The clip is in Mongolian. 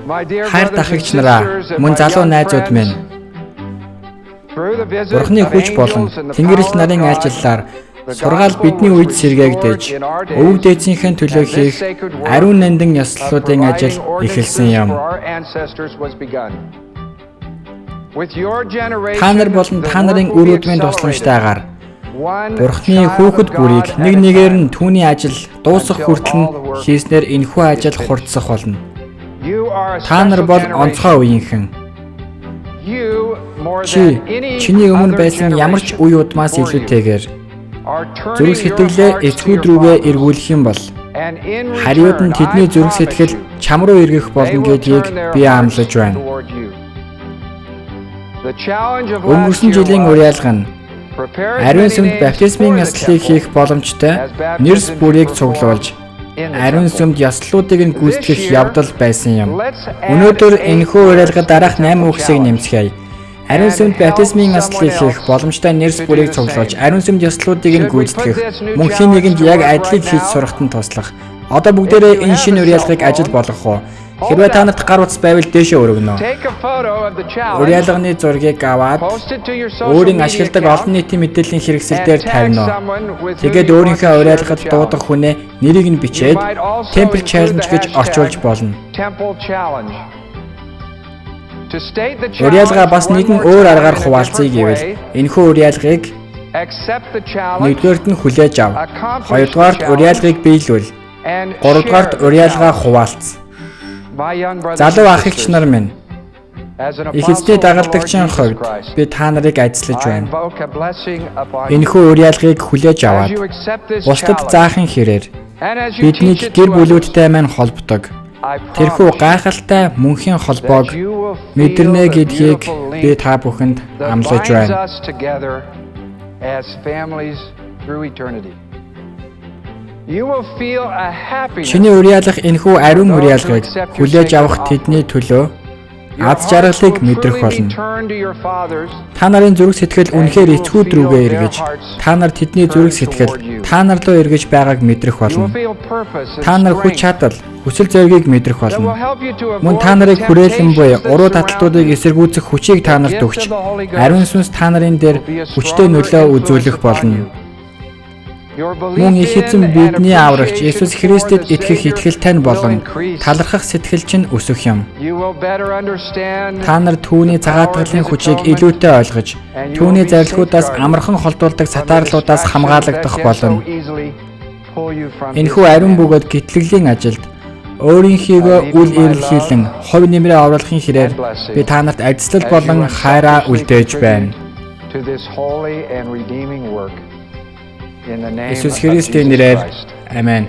Хайрт ах эгч нараа, мөн залуу найзууд минь, Бурхны хүч болон Тэнгэрлэгч нарын айлчлалаар сургаал бидний үед сэргээгдэж, өвөг дээдсийнхээ төлөө хийх ариун нандин ёслолуудын ажил эхэлсэн юм. Та нар болон та нарын үр удмын тусламжтайгаар Бурхны хүүхэд бүрийг нэг нэгээр нь түүний ажил дуусах хүртэл нь хийснээр энэхүү ажил хурдсах болно. Та нар бол онцгой үеийнхэн. Чи чиний өмнө байсан ямар ч үе удмаас илүүтэйгээр зүрх сэтгэлээ эцгүүд рүүгээ эргүүлэх юм бол хариуд нь тэдний зүрх сэтгэл чам руу эргэх болно гэдгийг би амлаж байна. Өнгөрсөн жилийн уриалга нь ариун сүмд баптизмын ёслолыг хийх боломжтой нэрс бүрийг цуглуулж ариун сүмд ёслолуудыг нь гүйцэтгэх явдал байсан юм. Өнөөдөр энэхүү уриалгад дараах 8 үгсийг нэмцгээе. Ариун сүмд баптизмын ёслолыг хийх боломжтой нэрс бүрийг цуглуулж ариун сүмд ёслолуудыг нь гүйцэтгэх, мөн хэн нэгэнд яг адилыг хийж сурахад нь туслах. Одоо бүгдээрээ энэ шинэ уриалгыг ажил болгох уу? Хэрвээ та нарт гар утас байвал дээшээ өргөнө. Уриалганы зургийг аваад өөрийн ашигладаг олон нийтийн мэдээллийн хэрэгсэл дээр тавина. Тэгээд өөрийнхөө уриалгад дуудах хүнээ нэрийг нь бичээд Temple Challenge гэж орчуулж болно. Уриалгаа бас нэгэн өөр аргаар хуваалцъя гэвэл энэхүү уриалгыг нэгдүгээрт нь хүлээж ав. Хоёрдугаарт уриалгыг биелүүл. Гуравдугаарт уриалгаа хуваалц. Залуу ах эгч нар минь, их эзний дагалдагчийн хувьд би та нарыг ажиллаж байна. Энэхүү уриалгыг хүлээж аваад бусдад заахын хэрээр биднийг гэр бүлүүдтэй маань холбодог. Тэрхүү гайхалтай мөнхийн холбоог мэдэрнэ гэдгийг би та бүхэнд амлаж байна. Чиний уриалгах энэхүү ариун уриалгыг хүлээж авах тэдний төлөө аз жаргалыг мэдрэх болно. Та нарын зүрх сэтгэл үнэхээр эцгүүд рүүгээ эргэж, та нар тэдний зүрх сэтгэл та нар руу эргэж байгааг мэдрэх болно. Та нар хүч чадал, хүсэл зоригийг мэдрэх болно. Мөн та нарыг хүрээлэн буй уруу таталтуудыг эсэргүүцэх хүчийг та нарт өгч, ариун сүнс та нарын дээр хүчтэй нөлөө үзүүлэх болно. Мөн их эзэн бидний аврагч Иесус Христэд итгэх итгэл тань болон талархах сэтгэл чинь өсөх юм. Та нар түүний цагаатгалын хүчийг илүүтэй ойлгож, түүний зарилгуудаас амархан холдуулдаг сатаарлуудаас хамгаалагдах болно. Энэхүү ариун бөгөөд гэтлэлийн ажилд өөрийнхийгөө үл эрэлхийлэн хувь нэмрээ оруулахын хэрээр би та нарт ажиллал болон хайраа үлдээж байна. Иесус Христийн нэрээр амен.